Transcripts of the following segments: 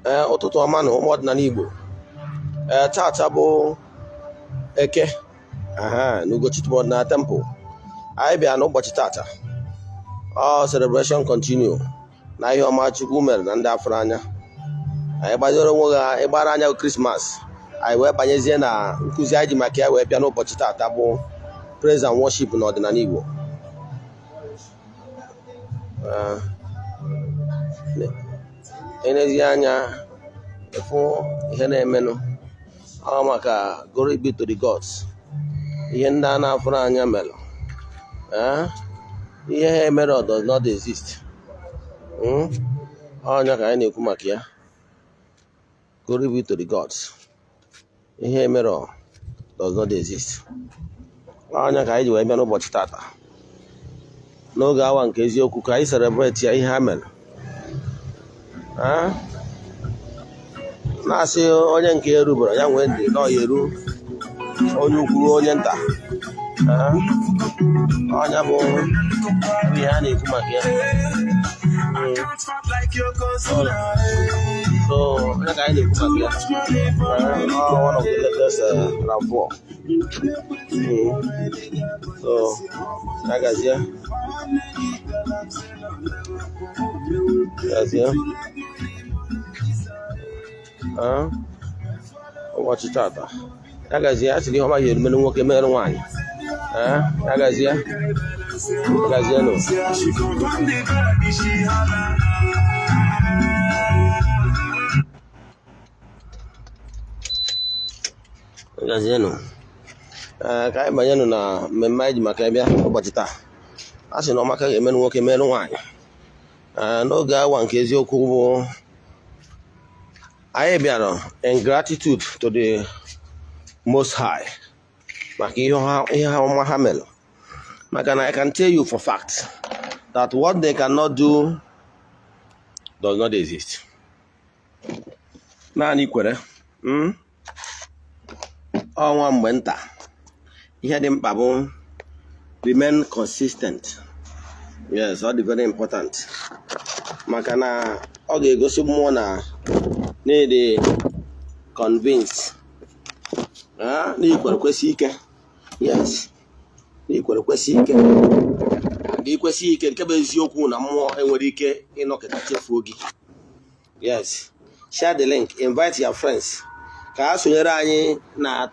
Ee, ụtụtụ ọma na ụmụ ọdịnala Igbo. Ee, tata bụ Eke aha na Ugochi tubelu ọdịnala temple. Anyị bịa n'ụbọchị tata, ọ celebration continue na ihe ọma Chukwu mere na ndị afụrụ anya. Anyị gbaziri onwe ha ịgbara anya Christmas, anyị wee banyezie na nkụzi anyị ji maka ya wee bịa n'ụbọchị tata bụ praise and worship na ọdịnala Igbo. Ee, elezi anya ịfụ ihe na-emenụ, ọ maka glory be to the gods, ihe ndị a na-afụrụ anya mere. Ee, ihe ha emere does not exist. Ọnya ka anyị na-ekwu maka ya, glory be to the gods, ihe emere does not exist. Ọnya ka anyị ji wee bịa n'ụbọchị tata n'oge awa nke eziokwu ka anyị celebrate ya ihe ha mere. Ee, na-asị onye nke erubere ya nwee ndị na ọya eru onye ukwu ruo onye nta. Ee, ọnya bụ ihe a na-ekwu maka ya. So onye ka anyị na-ekwu maka ya? Ee, ọ one of the latest RAV4. So ya gazie, gazie. Ee, ụbọchị tata ya gazie. A sịrị ihe ọma ga-erumere nwoke mere nwaanyị. Ee, ya gazie, ya gazie nụ. She confirm the vibe, she holla. Gazienụ. Ee, ka anyị banyenụ na mmemme anyị ji maka ya bịa ụbọchị taa. A sị na ọmaka ga-emerụ nwoke merụ nwaanyị. Ee, n'oge awa nke eziokwu bụ anyị bịara in gratitude to the Most High maka ihe ha ọma ha mere, maka na I can tell you for fact that what they cannot do does not exist. Naanị kwere ọnwa mgbe nta, ihe dị mkpa bụ remain consistent. Yes, ọ dị very important, maka na ọ ga-egosi mmụọ na na-ede convince na ikwere kwesị ike. Yes, na ikwere kwesị ike and ikwesị ike, nke bụ eziokwu na mmụọ enwere ike ịnọkịta chefuo gị. Yes, share the link, invite your friends ka ha sonyere anyị na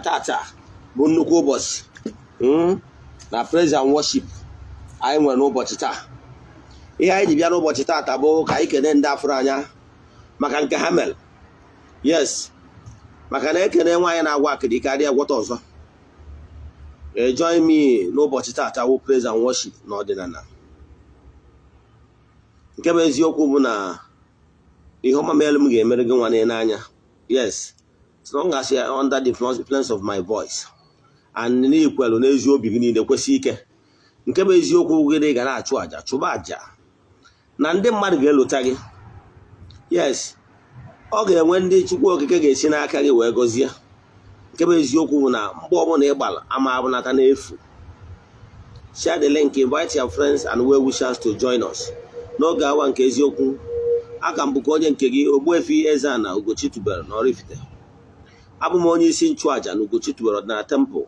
tata bụ nnukwu ụbọchị na praise and worship anyị nwere n'ụbọchị taa. Ihe anyị ji bịa n'ụbọchị taata bụ ka anyị kene ndị afụrụ anya maka nke ha mere. Yes, maka na ekene nwaanyị na-agwa akịrị karịa gwọta ọzọ. Join me n'ụbọchị taata wụ praise and worship n'ọdịnala. Nke bụ eziokwu bụ na ihe ọma mere m ga-emere gị nwa n'anya. Yes, as long as you are under the influence of my voice and n'ikwelu n'ezi obi gị niile kwesị ike, nke bụ eziokwu gị na ị ga na-achụ àjà, chụba àjà na ndị mmadụ ga-elota gị. Yes, ọ ga-enwe ndị Chukwu Okike ga-esi n'aka gị wee gọzie. Nke bụ eziokwu bụ na mgbe ọbụla ị gbara ama abụnata n'efu. Share the link, invite your friends and well wishers to join us n'oge awa nke eziokwu. Aka m bụkwa onye nke gị, Ogbuefi Eze-Ana Ugochi tubelu na Oraifite. Abụ m onye isi nchụàjà na Ugochi tubelu ọdịnala temple.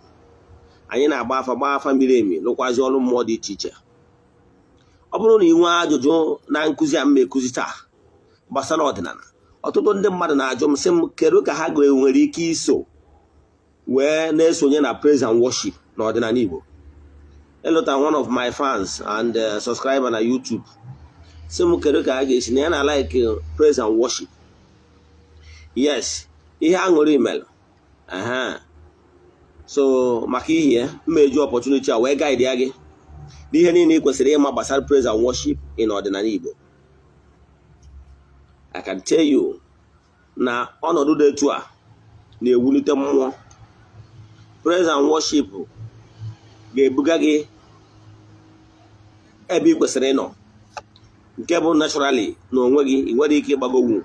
Anyị na-agba afa, gbaa afa miri emi, lụkwazi ọrụ mmụọ dị iche iche. Ọ bụrụ na ị nwee ajụjụ na nkụzi a m ekuzi taa gbasara ọdịnala, ọtụtụ ndị mmadụ na-ajụ m sị m kedu ka ha nwere ike iso wee na-esonye na praise and worship na ọdịnala Igbo. Elota one of my fans and subscriber na YouTube sị m kedu ka a ga-esi na ya na like praise and worship. Yes, ihe aṅụrị mere. Aha, so maka ihe mmeju opportunity a wee guide ya gị n'ihe niile ị kwesịrị ịma gbasara praise and worship in ọdịnala Igbo. I can tell you na ọnọdụ dị etu a na-ewulite mmụọ. Praise and worship ga-ebuga gị ebe ị kwesịrị ịnọ, nke bụ naturally na onwe gị ị nwere ike ịgbagowu.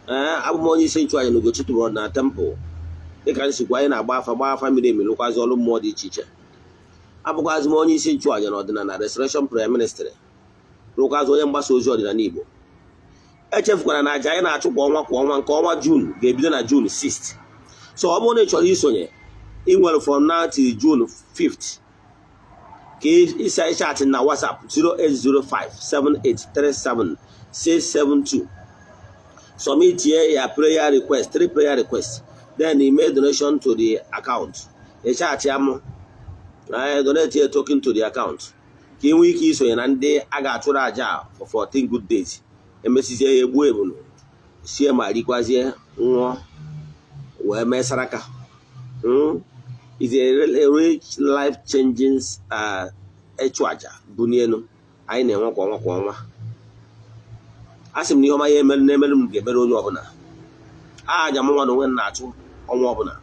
Ee, abụ m onye isi nchụàjà na Ugochi tubelu na temple. Dịka nsikwa, anyị na-agba afa, gbaa afa miri emi, lụkwazi ọrụ mmụọ dị iche iche. Abụkwazị m onye isi nchụàjà na ọdịnala Restoration Prayer Ministry, rụkwazị onye mgbasa ozi ọdịnala Igbo. Echefukwara na aja anyị na-achụ kwa ọnwa kwa ọnwa, nke ọnwa June ga-ebido na June 6. So ọ bụrụ na ị chọrọ isonye, ị nwere from now till June 5th ka ịsa chat na WhatsApp 08057837672. Submit ya prayer request, three prayer request, then you make donation to the account. Ị chat ya mụ, donate a token to the account ka ị nwee ike isonye na ndị a ga-achụrụ aja for 14 good days. Emesizie ya, egbuo ebunu, sie ma rikwazie, nwụọ wee mee saraka. Is a rich life changing ịchụ aja bụ n'elu anyị na-enwe kwa ọnwa kwa ọnwa. A sị m na ihe ọma ya emere na-emere m ga-emere onye ọbụla. Aja m nwa na onwe m na-achụ ọnwa ọbụla.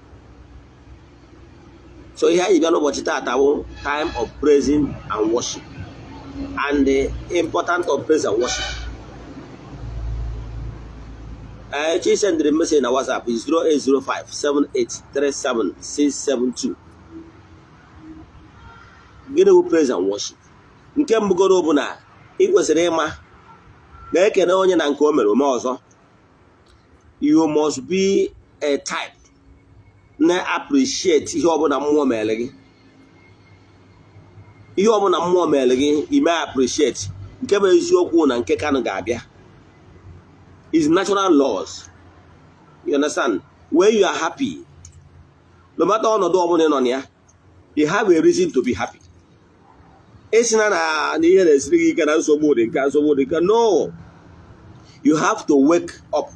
So ihe anyị bịa n'ụbọchị taata bụ time of praising and worship and the importance of praise and worship. Ee, chi sendịrị message na WhatsApp is 08057837672. Gịnị bụ praise and worship? Nke mbụgoro bụ na ị kwesịrị ịma na-ekene onye na nke o mere ome ọzọ. You must be a type na-appreciate ihe ọbụla mmụọ mere gị. Ihe ọbụla mmụọ mere gị, ime appreciate. Nke bụ eziokwu na nke kanụ ga-abịa is natural laws, you understand? When you are happy, no matter ọnọdụ ọbụla ị nọ na ya, you have a reason to be happy. Ịsị na na ihe na-esiri gị ike, na nsogbu dị nke, nsogbu dị nke, no, you have to wake up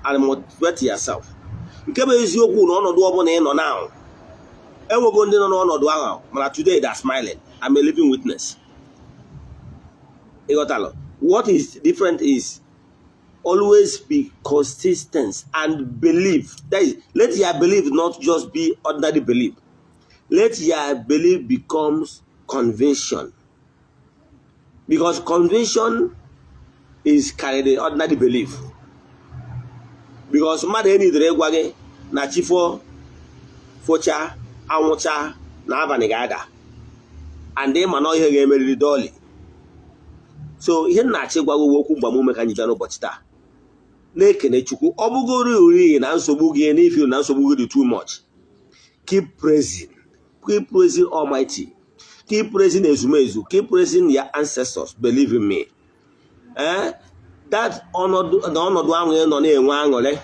and motivate yourself. Nke bụ eziokwu na ọnọdụ ọbụla ị nọ now, enwego ndị nọ n'ọnọdụ ahụ, mana today they are smiling. I'm a living witness. Ịghọtalụ? What is different is always be consistent and believe. That is, let your belief not just be ordinary belief. Let your belief becomes conviction, because conviction is carried the ordinary belief, because mmadụ enidere ịgwa gị na chifo focha anwụcha na abalị ga-ada and ịma na ihe ga-emeriri dọọlị. So ihe m na-achọ ịgwa gị, okwu mgbamume ka anyị bịa n'ụbọchị taa, na-ekene Chukwu. Ọ bụgoro uri na nsogbu gị n'ifi na nsogbu gị dị too much, keep praising, keep praising Almighty, keep praising ezumezu, keep praising your ancestors. Believe in me, eh, that ọnọdụ na ọnọdụ ahụ ị nọ na-enwe aṅụrị,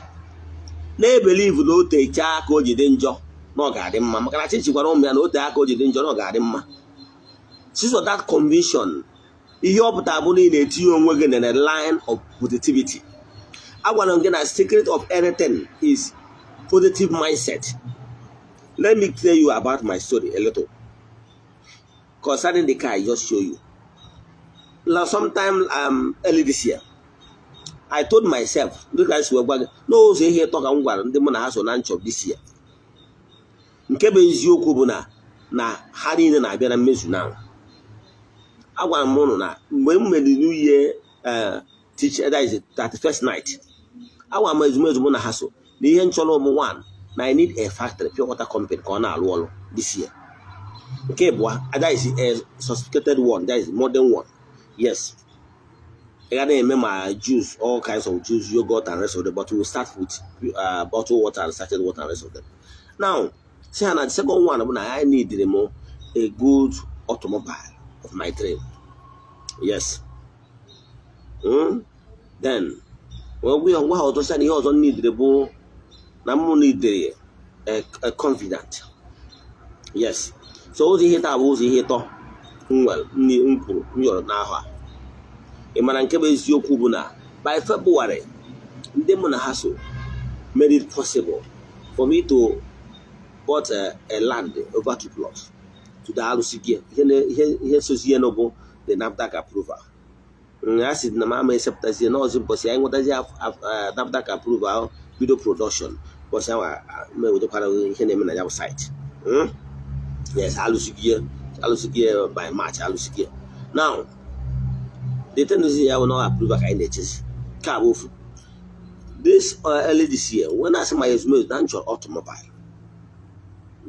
na-ebelieve na o techaa ka o ji dị njọ na ọ ga-adị mma, maka na Chichi gwara ụmụ ya na o tee aka o ji dị njọ na ọ ga-adị mma. Since that conviction, ihe ọ pụtara bụ na ị na-etinye onwe gị na the line of positivity. Agwara m gị na secret of anything is positive mindset. Let me tell you about my story a little concerning the car I just show you now. Sometime early this year, I told myself, dịka esi wee gwa gị n'ụzọ ihe ịtọ ka m gwara ndị mụ na ha so na nchọ this year, nke bụ eziokwu bụ na ha niile na-abịa na mmezu. Na agwara m ụnụ na mgbe m mere New Year teach, that is 31st night, agwara m ezumezu mụ na ha so na ihe nchọrọ bụ, one, na I need a factory, pure water company, ka ọ na-arụ ọrụ this year. Nke abụọ, that is a sophisticated one, that is modern one, yes. Ị ga na-eme ma juice, all kinds of juice, yogurt and rest of them, but we will start with bottled water and sachet water and rest of them. Now, see, na the second one bụ na I need m a good automobile of my dream, yes. Then wee gwa ya, ngwa ha ọzọ sị na ihe ọzọ nidere bụ na mụ nidere a confident, yes. So ụzọ ihe taa bụ ụzọ ihe ịtọ m nwere m kwuru m yọrọ n'ahụ a. Ị mara nke bụ eziokwu bụ na by February, ndị mụ na ha so made it possible for me to bought a land over two plots to the alụsị gị. Ihe sozi ya bụ the NAFDAC approval. A sị na m ama esepụtazie n'ọzọ mbọsị anyị nwetazi NAFDAC approval, bido production. Mbọsị ahụ m ewetakwara ihe na-eme na ya bụ site. Yes, alụsị alụsị by March, alụsị. Now the tendency ya bụ na approval ka anyị na-echezi ka bụ ofu. This early this year, when I say my ezumezu na nchọ automobile,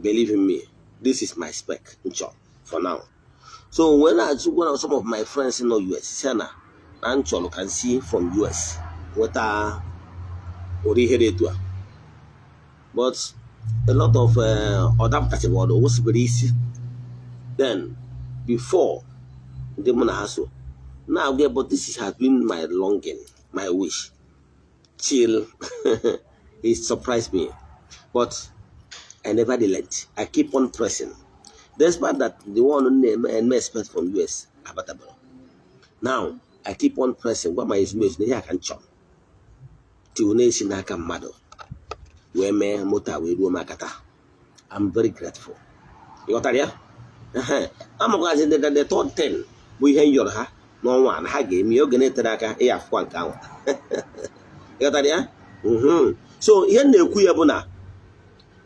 believe in me, this is my spec nchọ for now. So when I one of some of my friends in the US say na na nchọrọ can see from US Nweta ụdị ihe dị etu a, but a lot of ọ dapụtachara, ọdụ wụsibere isi. Then before ndị mụ na ha so na-agwa, but this has been my longing, my wish, till it surprised me. But I never relent. I keep on pressing despite that the one na-eme expect from US abatabara. Now I keep on pressing, gwa my ezumezu na ihe a ka m chọrọ, till na-esi n'aka mmadụ wee mee moto a wee ruo m aka taa. I'm very grateful. Ị ghọtara ya? Amakwazi ndị the third thing bụ ihe m yọrọ ha n'ọnwa a na ha ga-eme oge na-etere aka ịya afụkwa nke ahụ. Ị ghọtara ya? So ihe m na-ekwu ya bụ na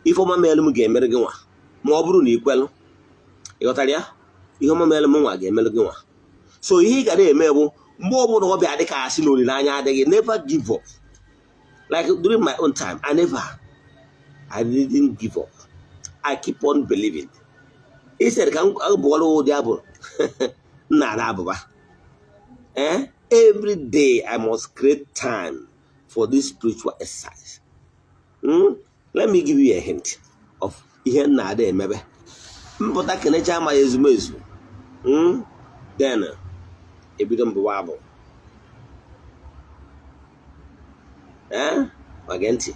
ife ọma meelu m ga-emere gị nwa, ma ọ bụrụ na ị kwelụ. Ị ghọtara ya? Ihe ọma meelu m nwa ga-emere gị nwa. So ihe ị ga na-eme bụ, mgbe ọbụla ọ bịa dị ka asị na olileanya adịghị, never give up. Like during my own time, I didn't give up. I keep on believing. Instead ka m bụọrọ ụdị abụ m na-ada abụba, eh, every day I must create time for this spiritual exercise. Let me give you a hint of ihe m na-ada emebe. Mpụta kenecha amaghị ezumezu, Then ebido mbụwa abụ. Ee, ma gee ntị.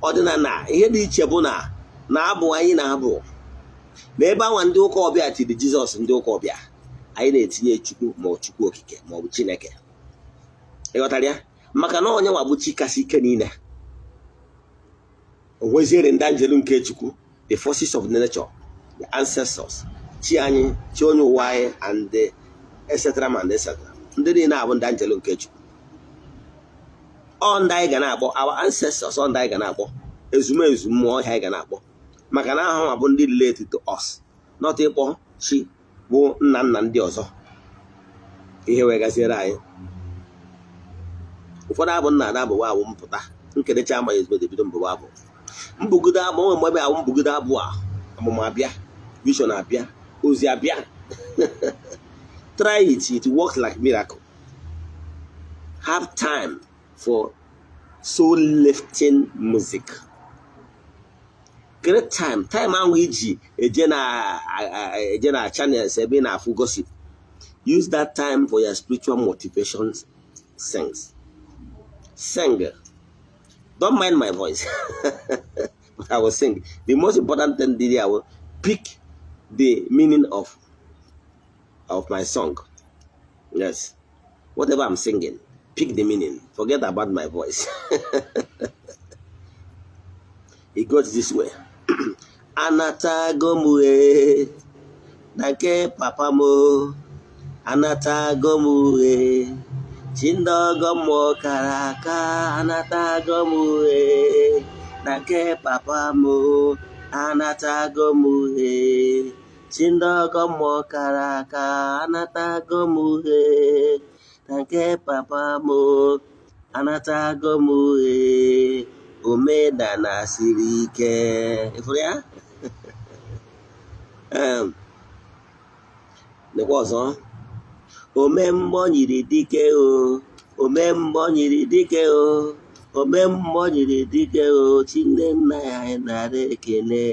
Ọdịnala, ihe dị iche bụ na na-abụ anyị na-abụ na ebe anwa ndị ụka ọbịa tiri Jizọs, ndị ụka ọbịa, anyị na-etinye Chukwu, ma ọ Chukwu Okike, ma ọ bụ Chineke. Ịghọtara ya? Maka na onye nwa bụ chi kasị ike niile. O nweziere ndị anjelu nke Chukwu, the forces of nature, the ancestors, chi anyị, chi onye ụwa anyị, and the etc and etc. Ndị niile abụ ndị anjelu nke Chukwu. Ọ ndị anyị ga na-akpọ our ancestors, ọ ndị anyị ga na-akpọ ezumezu mmụọ ọhịa anyị ga na-akpọ, maka na ahụ bụ ndị related to us, not ịkpọ chi bụ nna nna ndị ọzọ. Ihe wee gaziere anyị. Ụfọdụ abụ nna ada abụwa abụ mpụta nkerecha amaghị ezigbo ebido mbụwa abụ mbugide abụ onwe mgbe abụ mbugide abụ a, amụma abịa, vision abịa, ozi abịa. Try it. It works like miracle. Have time for soul lifting music. Create time. Time ahụ iji eje na channels ebe ị na-afụ gossip, use that time for your spiritual motivation. Sings, sing. Don't mind my voice, but I will sing. The most important thing did, I will pick the meaning of my song. Yes, whatever I'm singing, pick the meaning. Forget about my voice. It goes this way: Anatago m e na nke papa m o, anatago m e, chi ndị ọgọ mmụọ kara aka, anatago m e na nke papa m o, anatago m e, chi ndị ọgọ mmụọ kara aka, anatago m e na nke papa m o, anatago m e, omenala siri ike. Ịfụrụ ya? Nekwa ọzọ: ome mgbọ nyiri dike o, ome mgbọ nyiri dike o, ome mgbọ nyiri dike o, chi ndị nna ya anyị nara ekele.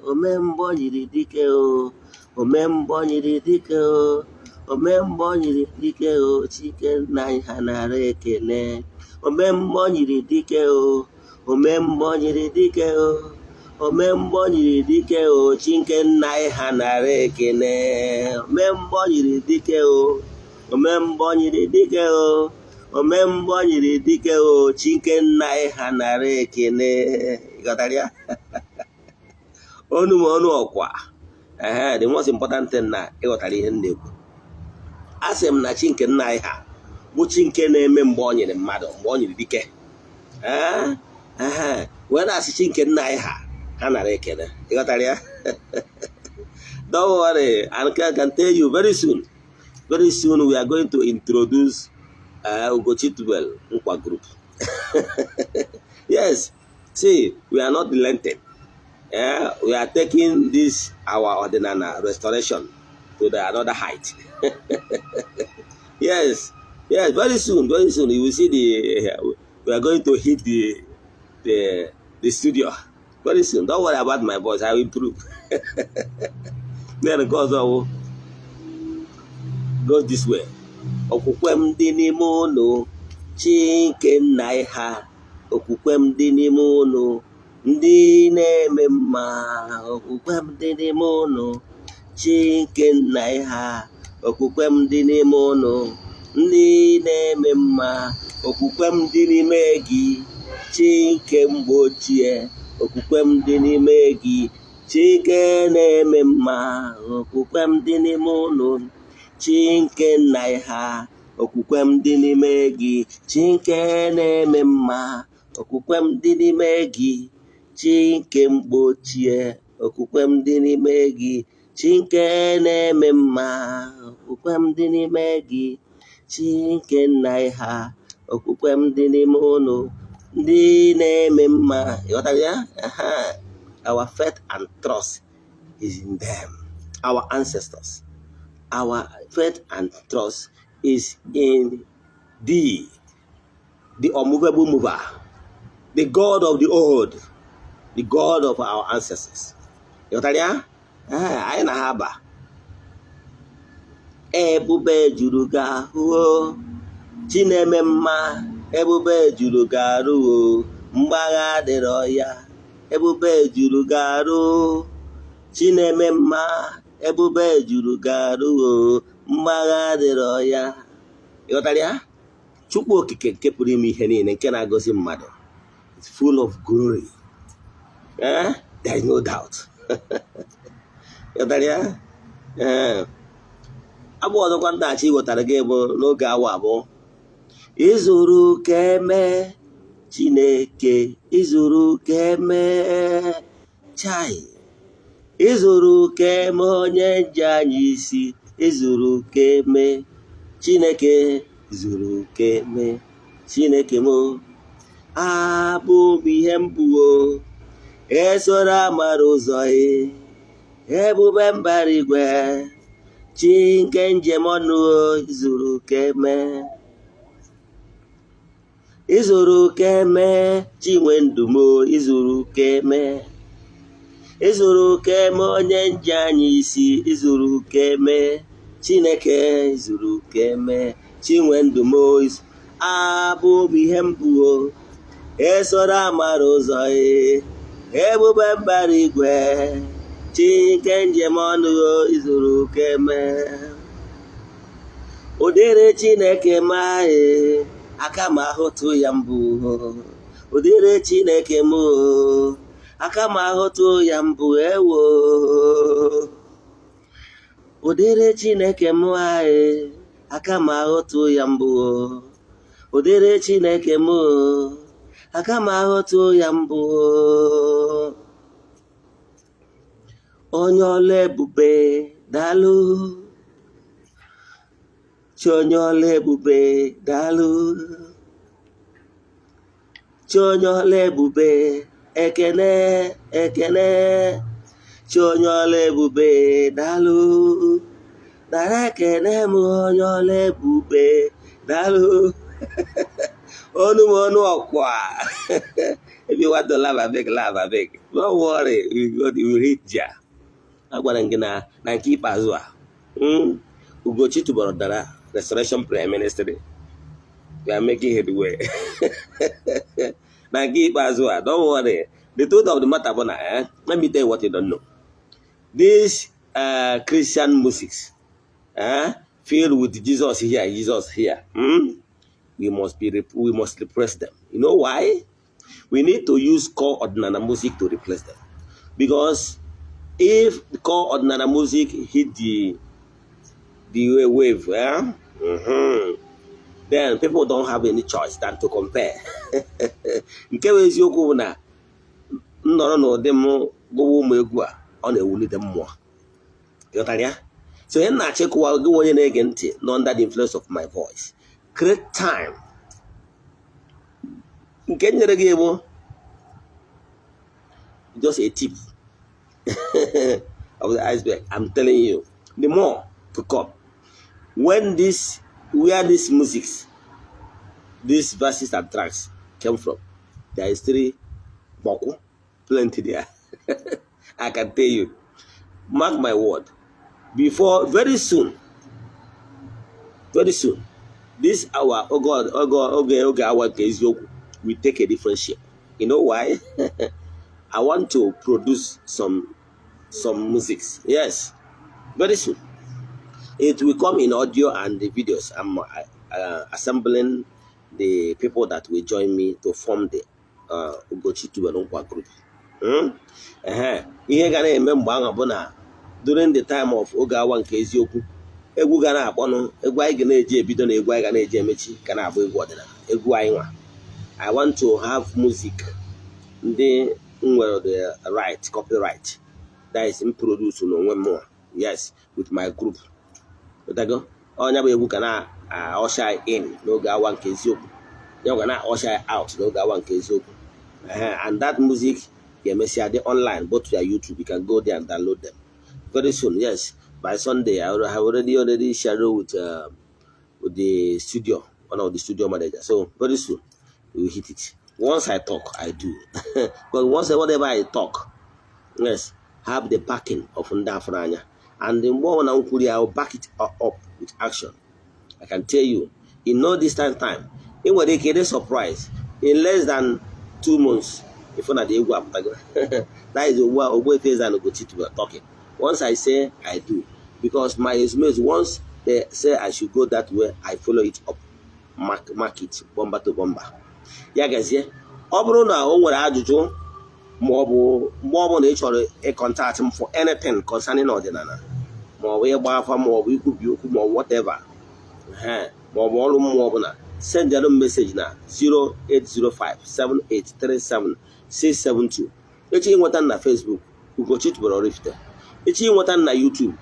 Ome mgbọ nyiri dike o, ome mgbọ nyiri dike o, ome mgbọ nyiri dike o, chike nna anyị ha nara ekele. Ome mgbọ nyiri dike o, ome mgbọ nyiri dike o, ome mgbọ nyiri dike o, chi nke nna anyị ha nara ekele. Ome mgbọ nyiri dike o, ome mgbọ nyiri dike o, ome mgbọ nyiri dike o, chi nke nna anyị ha nara ekele. Ghọtara ya? Onu m ọnụ ọkwa. Ehe, the most important thing na ịghọtara ihe m na-ekwu. A sị m na chi nke nna anyị ha bụ chi nke na-eme mgbe ọ nyere mmadụ, mgbe ọ nyere dike. Ee, ehe, wee na-asị chi nke nna anyị ha ha nara ekele. Ịghọtara ya? Don't worry, and I can tell you, very soon, very soon, we are going to introduce Ugochi Tubel Nkwa group. Yes, see, we are not relenting. Yeah, we are taking this our ọdịnala restoration to the another height. Yes, Yes, very soon, very soon you will see the we are going to hit the studio very soon. Don't worry about my voice, I will improve. Then nke ọzọ wụ go this way. Okwukwe m dị n'ime ụlọ chi nke nna ha, okwukwe m dị n'ime ụlọ ndị na-eme mma, okwukwe m dị n'ime ụlọ chi nke nna ha, okwukwe m dị n'ime ụlọ ndị na-eme mma, okwukwe m dị n'ime gị, chi nke mgbe ochie, okwukwe m dị n'ime gị, chi nke na-eme mma, okwukwe m dị n'ime ụlọ chi nke nna ha, okwukwe m dị n'ime gị, chi nke na-eme mma, okwukwe m dị n'ime gị, chi nke mgbe ochie, okwukwe m dị n'ime gị, chi nke na-eme mma, okwukwe m dị n'ime gị, chi nke nna ha, okwukwe m dị n'ime ụlọ ndị na-eme mma. Ịghọtara ya? Aha. Our faith and trust is in them, our ancestors. Our faith and trust is in thee, the unmovable mover, the God of the old, the God of our ancestors. Ịghọtara ya? Ee, anyị na ha ba. Ebube juru gị ahụ o, chi na-eme mma, ebube juru gị arụ o, mgbagha adịrọ ya, ebube juru gị arụ, chi na-eme mma, ebube juru gị arụ o, mgbagha adịrọ ya. Ịghọtara ya? Chukwu Okike nke pụrụ ime ihe niile, nke na-agọzi mmadụ, is full of glory. Eh? There is no doubt. Ịghọtara ya? Ee. Abụ ọzọkwa ntachi wetara gị bụ n'oge awa abụọ. Izuru ka eme, Chineke, izuru ka eme, chai, izuru ka eme, onye ji anyị isi, izuru ka eme, Chineke, zuru ka eme, Chineke m, abụ m ihe mbụ o esoro amara ụzọ e, ebube mbara igwe, chi nke njem ọnụ, zuru ka eme, izuru ka eme, chinwe ndụm, izuru ka eme, izuru ka eme, onye nji anyị isi, izuru ka eme, Chineke, zuru ka eme, chinwe ndụm, abụ m ihe mbụ o esoro amara ụzọ e, ebube mbara igwe, chi nke njem ọnụ, izuru ka eme. Ụdịrị Chineke ma e, aka m ahụtụ ya mbụ. Ụdịrị Chineke m, aka m ahụtụ ya mbụ, ewo. Ụdịrị Chineke m, e, aka m ahụtụ ya mbụ. Ụdịrị Chineke m, aka m ahụtụ ya mbụ. Onye ọla ebube, daalụ. Chi onye ọla ebube, daalụ. Chi onye ọla ebube, ekene, ekene. Chi onye ọla ebube, daalụ, nara ekene m. Onye ọla ebube, daalụ. Onu m ọnụ ọkwa. If you want to laugh, abeg, laugh, abeg. Don't worry, we go, we will hit ja. Agwara m gị na nke ikpeazụ a, Ugochi tubọrọ dara Restoration Prayer Ministry, we are making headway na nke ikpeazụ a. Don't worry. The truth of the matter bụ na, let me tell you what you don't know. This Christian music, filled with Jesus here, Jesus here, we must repress them. You know why? We need to use core Odinana music to replace them, because if the core Odinana music hit the wave, then people don't have any choice than to compare. Nke bụ eziokwu bụ na m nọrọ n'ụdị m gụwa ụmụ egwu a, ọ na-ewulite mmụọ. Ịghọtara ya? So ihe m na-achịkwa gị, onye na-ege ntị nọ under the influence of my voice, create time. Nke m nyere gị bụ just a tip of the iceberg. I'm telling you, the more to come. When this Where these musics, these verses and tracks came from, there is three boku plenty there. I can tell you, mark my word, before very soon, very soon, this our oge awa nke eziokwu will take a different shape. You know why? I want to produce some musics. Yes, very soon it will come in audio and the videos. I'm assembling the people that will join me to form the Ugochi Tubelu Nkwa group. Ehe, ihe ga na-eme mgbe ahụ bụ na during the time of oge awa nke eziokwu, egwu ga na-akpọnụ, egwu anyị ga na-eji ebido na egwu anyị ga na-eji emechi ga na-abụ egwu ọdịnala, egwu anyị nwa. I want to have music ndị nwere the right copyright, that is m produce n'onwe m nwa. Yes, with my group. Ụtago onye bụ egwu ga na usher in n'oge awa nke eziokwu, ya ga na usher out n'oge awa nke eziokwu. Ehe, and that music ga-emesịa dị online, both via YouTube. You can go there and download them very soon. Yes, by Sunday. I have already scheduled with the studio, one of the studio manager. So very soon we will hit it. Once I talk, I do, because once whatever I talk, yes, have the backing of ndị afụrụ anya, and mgbe ọbụla m kwuru ya, I will back it up with action. I can tell you, in no distant time, ị nwere ike ịdị surprise, in less than 2 months, if na the egwu apụtago. That is Ogbu Ogbuefi Eze-Ana Ugochi we are talking. Once I say, I do, because my ezumezu, once they say I should go that way, I follow it up, mark it bomber to bomber. Ya gazie. Ọ bụrụ na o nwere ajụjụ ma ọ bụ mgbe ọbụla ị chọrọ ịcontact m for anything concerning ọdịnala, ma ọ bụ ịgba afa, ma ọ bụ ikwubi okwu, ma ọ bụ whatever, ma ọ bụ ọrụ mmụọ ọbụla, sendịrị m message na 08057837672. Echi ịnweta m na Facebook, Ugochi Tubelu Oraifite. Echi ịnweta m na YouTube,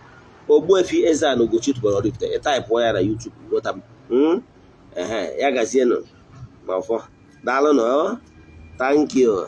Ogbuefi Eze-Ana Ugochi Tubelu Oraifite. Ịtypeụọ ya na YouTube, nweta m. Ehe, ya gazienụ ma ọfọ. Daalụnụ. Thank you.